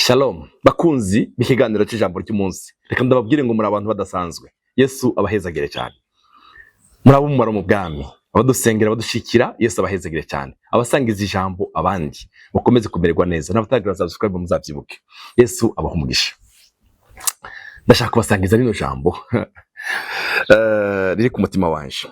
Shalom bakunzi b'ikiganiro cy'ijambo ry'umunsi, reka ndababwire ngo muri abantu badasanzwe. Yesu abahezagire cyane, muri ab'umumaro mu bwami, abadusengera, abadushikira, Yesu abahezagire cyane, abasangiza ijambo abandi mukomeze kumererwa neza, n'abatagira subscribe muzabyibuke. Yesu abaha umugisha. Ndashaka kubasangiza rino jambo riri ku mutima wanje.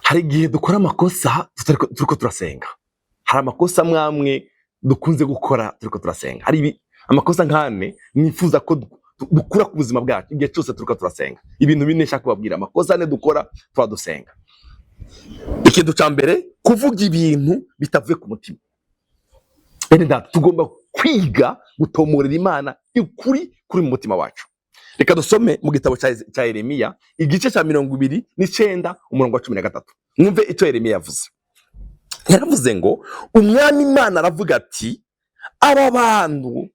Hari igihe dukora amakosa turiko turasenga. Hari amakosa mwamwe dukunze gukora turiko turasenga. Hari amakosa nkane nifuza ko dukura ku buzima bwacu igihe cyose turiko turasenga. Ibintu bine nshaka kubabwira, amakosa ane dukora tuba dusenga. Ikintu ca mbere, kuvuga ibintu bitavuye ku mutima. Bene data, tugomba kwiga gutomorera Imana ukuri kuri mu mutima wacu. Reka dusome mu gitabo ca Yeremiya, igice ca 29, umurongo wa 13. Mwumve icyo Yeremiya yavuze. Yaravuze ngo: "Umwami Imana aravuga ati: aba bantu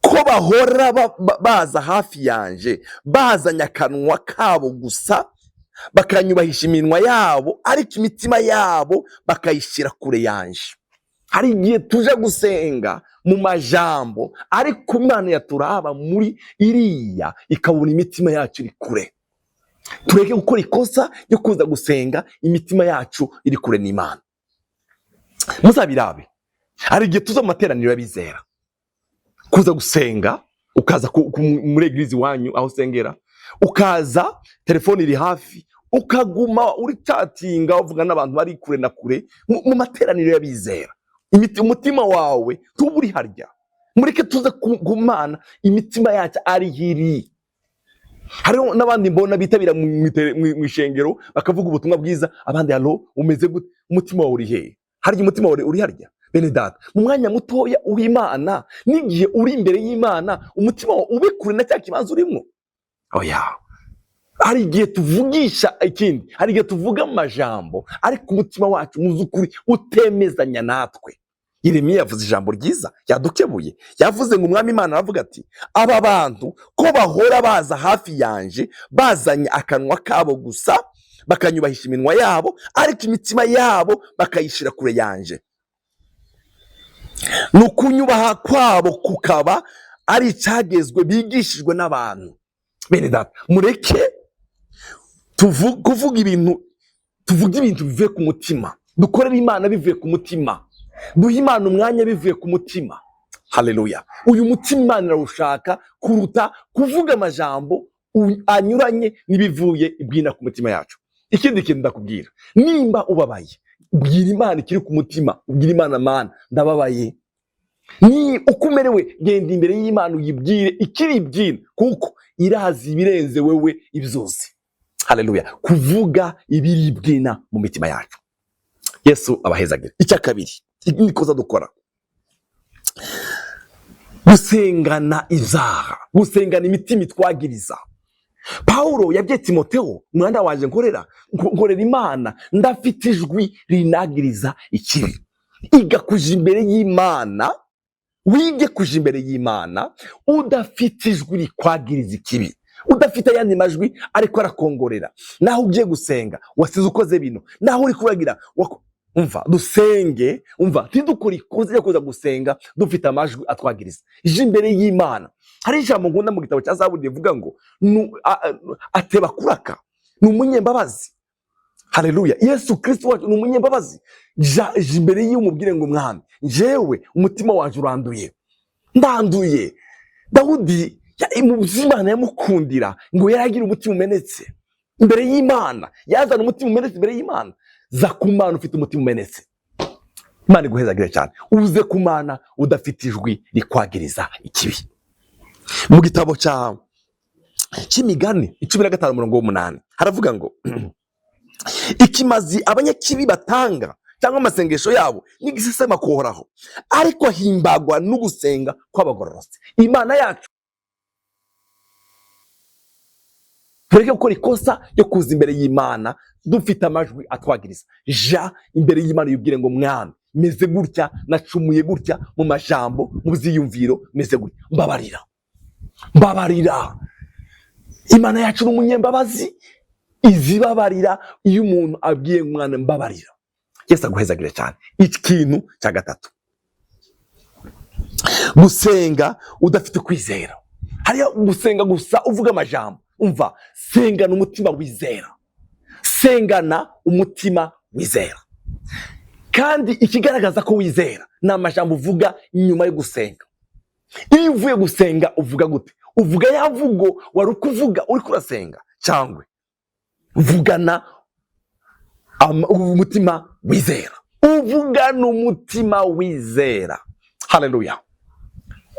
ko bahora baza hafi yanje bazanye akanwa kabo gusa, bakanyubahisha iminwa yabo, ariko imitima yabo bakayishyira kure yanje." Hari igihe tuje gusenga mu majambo, ariko Imana yaturaba muri iriya ikabona imitima yacu iri kure. Tureke gukora ikosa ryo kuza gusenga imitima yacu iri kure n'Imana. Muzabirabe, hari igihe tuza mu materaniro y'abizera kuza gusenga, ukaza muri église iwanyu aho usengera, ukaza telefone iri hafi, ukaguma uri chattinga, uvuga n'abantu bari kure na kure mu materaniro y'abizera. Umutima wawe tuba uri harya. Mureke tuze ku Mana imitima yacu ari hiri. Hariho n'abandi mbona bitabira mu ishengero, bakavuga ubutumwa bwiza, abandi: "Allô, umeze gute?" Umutima wawe uri hehe? Harya umutima wawe uri harya. Bene data, mu mwanya mutoya uw'Imana n'igihe uri imbere y'Imana, umutima wawe ube kure na cya kibanza urimo. Oya, hari igihe tuvugisha ikindi, hari igihe tuvuga amajambo, ariko umutima wacu mu by'ukuri utemezanya natwe. Yeremiya yavuze ijambo ryiza, yadukebuye. Yavuze ngo: "Umwami Imana aravuga ati: aba bantu ko bahora baza hafi yanje bazanye akanwa kabo gusa, bakanyubahisha iminwa yabo, ariko imitima yabo bakayishyira kure yanje, ni ukunyubaha kwabo kukaba ari icyagezwe bigishijwe n'abantu." Bene data, mureke kuvuga ibintu, tuvuge ibintu bivuye ku mutima, dukorere Imana bivuye ku mutima, duhe Imana umwanya bivuye ku mutima. Haleluya! Uyu mutima Imana irawushaka kuruta kuvuga amajambo anyuranye n'ibivuye ibwina ku mutima yacu. Ikindi kintu ndakubwira, nimba ubabaye, bwira Imana ikiri ku mutima, ubwira Imana: "Mana, ndababaye." Ni uko umerewe, genda imbere y'Imana uyibwire ikiri ibyina, kuko irazi ibirenze wewe ibyose. Haleluya! Kuvuga ibiri ibwina mu mitima yacu. Yesu abahezagire. Icya kabiri nikoza dukora, gusengana ibyaha, gusengana imitima itwagiriza. Pawulo yabwiye Timoteo: "Mwana wanje, nkorera Imana ndafite ijwi rinagiriza ikibi." Iga kuja imbere y'Imana, wige kuja imbere y'Imana udafite ijwi rikwagiriza ikibi, udafite ayandi majwi ariko arakongorera naho ugiye gusenga: "Wasize ukoze bino", naho uri kuragira. Umva, dusenge, umva, ntidukore ikosa ryo kuza gusenga dufite amajwi atwagiriza. Ije imbere y'Imana. Hari ijambo nkunda mu gitabo cya Zaburi rivuga ngo ateba kuraka, ni umunyembabazi. Haleluya! Yesu Kristo wacu ni umunyembabazi. Ja imbere yiwe umubwire ngo: "Mwami, njyewe umutima waje uranduye, ndanduye." Dawudi mu buzima Imana yamukundira ngo yaragira umutima umenetse imbere y'Imana, yazana umutima umenetse imbere y'Imana. Za ku Mana ufite umutima umenetse, Imana iguhezagire cyane. Uze ku Mana udafite ijwi rikwagiriza ikibi. Mu gitabo cya cy'Imigani 15, umurongo w'8, haravuga ngo: "Ikimazi abanyakibi batanga cyangwa amasengesho yabo n'igisesema kuhoraho, ariko ahimbagwa n'ugusenga kw'abagororotse." Imana yacu, tureke gukora ikosa ryo kuza imbere y'Imana dufite amajwi atwagiriza. Ja imbere y'Imana yubwire ngo: "Mwami, meze gutya, nacumuye gutya mu majambo, mu byiyumviro, meze gutya, mbabarira, mbabarira." Imana yacu ni umunyembabazi, izibabarira iyo umuntu abwiye: "Umwana, mbabarira." Yesu aguhezagire cyane. Ikintu cya gatatu, Gusenga udafite kwizera. Hariyo gusenga gusa uvuga amajambo. Umva, sengana umutima wizera, sengana umutima wizera. Kandi ikigaragaza ko wizera ni amajambo uvuga nyuma yo gusenga. Iyo uvuye gusenga uvuga gute? Uvuga ya mvugo wari ukuvuga uri kurasenga, cyangwa vugana umutima wizera? Uvugana umutima wizera. Haleluya!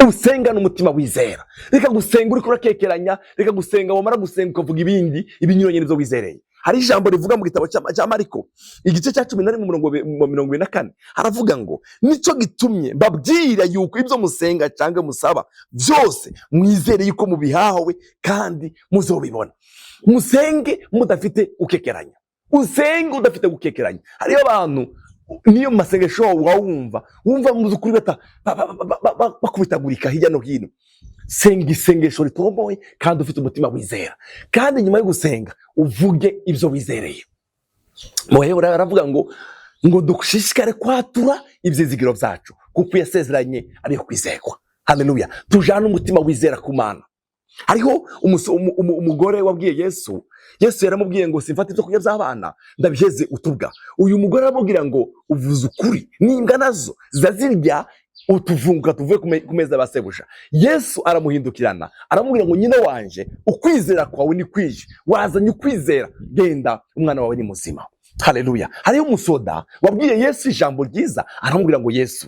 Usengana umutima wizera. Reka gusenga uriko urakekeranya. Reka gusenga, wamara gusenga ukavuga ibindi ibinyuranye n'ibyo wizereye. Hari ijambo rivuga mu gitabo cya Mariko, igice cya 11, umurongo wa 74, haravuga ngo: "Nicyo gitumye mbabwira yuko ibyo musenga cyangwa musaba byose, mwizere yuko mubihawe kandi muzobibona." Musenge mudafite gukekeranya, usenge udafite gukekeranya. Hariyo abantu niyo mu masengesho wawumva, wumva mu by'ukuri bakubitagurika hirya no hino. Senga isengesho ritomboye kandi ufite umutima wizera, kandi nyuma yo gusenga uvuge ibyo wizereye. Mu Baheburayo baravuga ngo dushishikare kwatura ibyizigiro byacu, kuko yasezeranye ariyo kwizerwa. Haleluya! Tujane umutima wizera ku Mana. Hariho umugore wabwiye Yesu. Yesu yaramubwiye ngo: "Simfata ibyo kurya by'abana ndabiheze utubwa." Uyu mugore aramubwira ngo: "Uvuze ukuri, n'imbwa nazo ziza zirya utuvunguka tuvuye ku meza ya sebuja." Yesu aramuhindukirana, aramubwira ngo: "Nyina wanje, ukwizera kwawe ni kwinshi, wazanye ukwizera, genda, umwana wawe ni muzima." Haleluya! Hariho umusoda wabwiye Yesu ijambo ryiza, aramubwira ngo: "Yesu,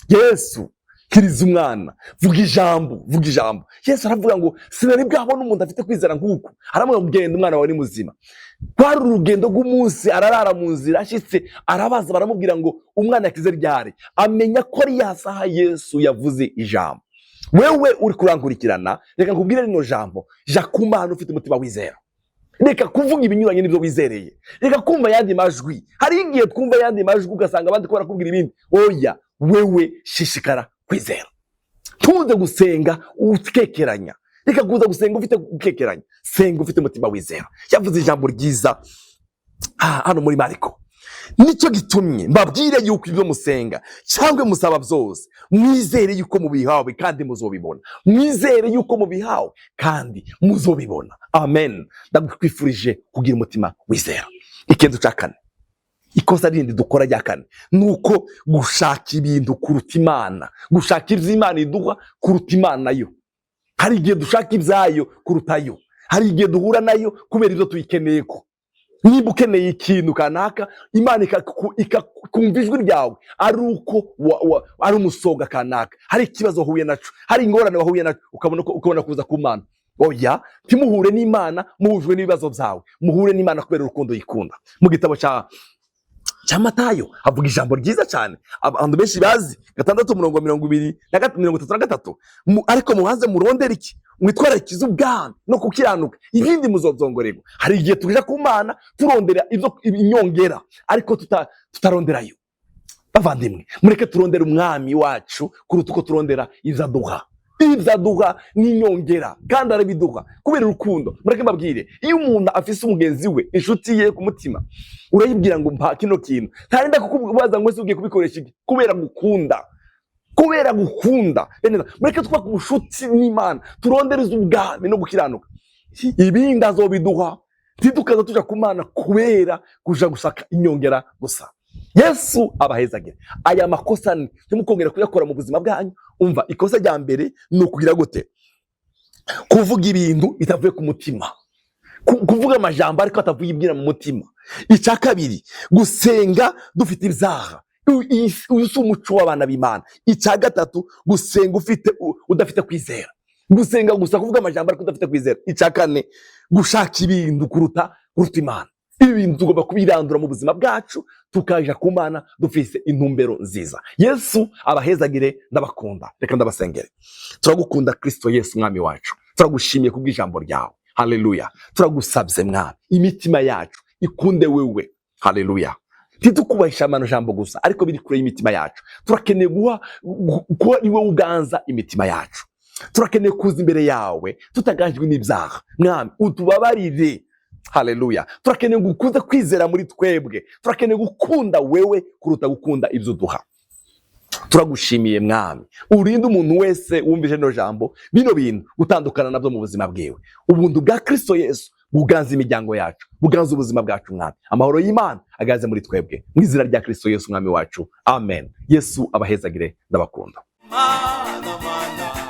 Yesu, kiriza umwana, vuga ijambo, vuga ijambo." Yesu aravuga ngo: "Sinari bwabona umuntu afite kwizera nk'uku." Aramubwira ngo: "Genda, umwana wawe ni muzima." Kwari urugendo rw'umunsi, ararara mu nzira. Ashitse arabaza, baramubwira ngo: "Umwana yakize ryari?" Amenya ko ari ya saha Yesu yavuze ijambo. Wewe uri kurankurikirana, reka nkubwire rino jambo: jya ku Mana ufite umutima wizera. Reka kuvuga ibinyuranye n'ibyo wizereye. Reka kumva ayandi majwi. Hari igihe twumva ayandi majwi, ugasanga abandi ko barakubwira ibindi. Oya, wewe shishikara kwizera. Tuze gusenga ukekeranya. Reka kuza gusenga ufite gukekeranya, senga ufite umutima wizera. Yavuze ijambo ryiza hano muri Mariko: "Nicyo gitumye mbabwire yuko ibyo musenga cyangwa musaba byose, mwizere yuko mubihawe kandi muzobibona." Mwizere yuko mubihawe kandi muzobibona. Amen. Ndakwifurije kugira umutima wizera. Ikintu cya kane, ikosa rindi dukora rya kane, ni uko gushaka ibintu kuruta Imana, gushaka ibyo Imana iduha kuruta Imana yo. Hari igihe dushaka ibyayo kuruta yo. Hari igihe duhura nayo kubera ibyo tuyikeneye. Ko niba ukeneye ikintu kanaka, Imana ikakumva ijwi ryawe ari uko ari umusoga kanaka, hari ikibazo wahuye naco, hari ingorane wahuye naco, ukabona kuza ku Mana. Oya, ntimuhure n'Imana muhujwe n'ibibazo byawe, muhure n'Imana kubera urukundo yikunda. Mu gitabo cya Matayo havuga ijambo ryiza cyane abantu benshi bazi, 6, umurongo 33. "Ariko mubanze murondere iki? Mwitwararikize ubwami no gukiranuka, ibindi muzobyongorerwa." Hari igihe tuja ku Mana turondera ibyo inyongera, ariko tutaronderayo. Bavandimwe, mureke turondere umwami wacu kuruta uko turondera ibyo aduha. Ibyo aduha ni inyongera, kandi arabiduha kubera urukundo. Mureke mbabwire, iyo umuntu afise umugenzi we, inshuti ye ku mutima, urayibwira ngo: "Mpa kino kintu." Ntarinda kukubaza ngo: "Ese ugiye kubikoresha iki?" Kubera gukunda, kubera gukunda. Bene data, mureke twubake ubucuti n'Imana, turondereze ubwami no gukiranuka, ibindi azobiduha. Ntitukaza tuja ku Mana kubera kuja gushaka inyongera gusa. Yesu abahezagire. Aya makosa ntimukongera kuyakora mu buzima bwanyu. Umva, ikosa rya mbere ni ukugira gute? Kuvuga ibintu bitavuye ku mutima. Kuvuga amajambo ariko atavuye ibwira mu mutima. Icya kabiri, gusenga dufite ibyaha. Uyu si umuco w'abana b'Imana. Icya gatatu, gusenga udafite kwizera, gusenga gusa, kuvuga amajambo ariko udafite kwizera. Icya kane, gushaka ibintu kuruta Imana. Ibi bintu tugomba kubirandura mu buzima bwacu, tukaja ku Mana dufise intumbero nziza. Yesu abahezagire, ndabakunda. Reka ndabasengere. Turagukunda Kristo Yesu mwami wacu, turagushimiye kubw'ijambo ryawe. Haleluya! Turagusabye mwami, imitima yacu ikunde wewe. Haleluya! Ntitukubahisha amajambo gusa ariko biri kure y'imitima yacu. Turakeneye guha ni wowe uganza imitima yacu. Turakeneye kuza imbere yawe tutaganjwe n'ibyaha. Mwami, utubabarire. Haleluya! Turakeneye gukuza kwizera muri twebwe. Turakeneye gukunda wewe kuruta gukunda ibyo uduha. Turagushimiye, Mwami. Urinde umuntu wese wumvise rino jambo, bino bintu gutandukana nabyo mu buzima bwiwe. Ubuntu bwa Kristo Yesu buganza imiryango yacu, buganza ubuzima bwacu, Mwami. Amahoro y'Imana aganze muri twebwe, mu izina rya Kristo Yesu Umwami wacu, amen. Yesu abahezagire, ndabakunda. Mana, mana.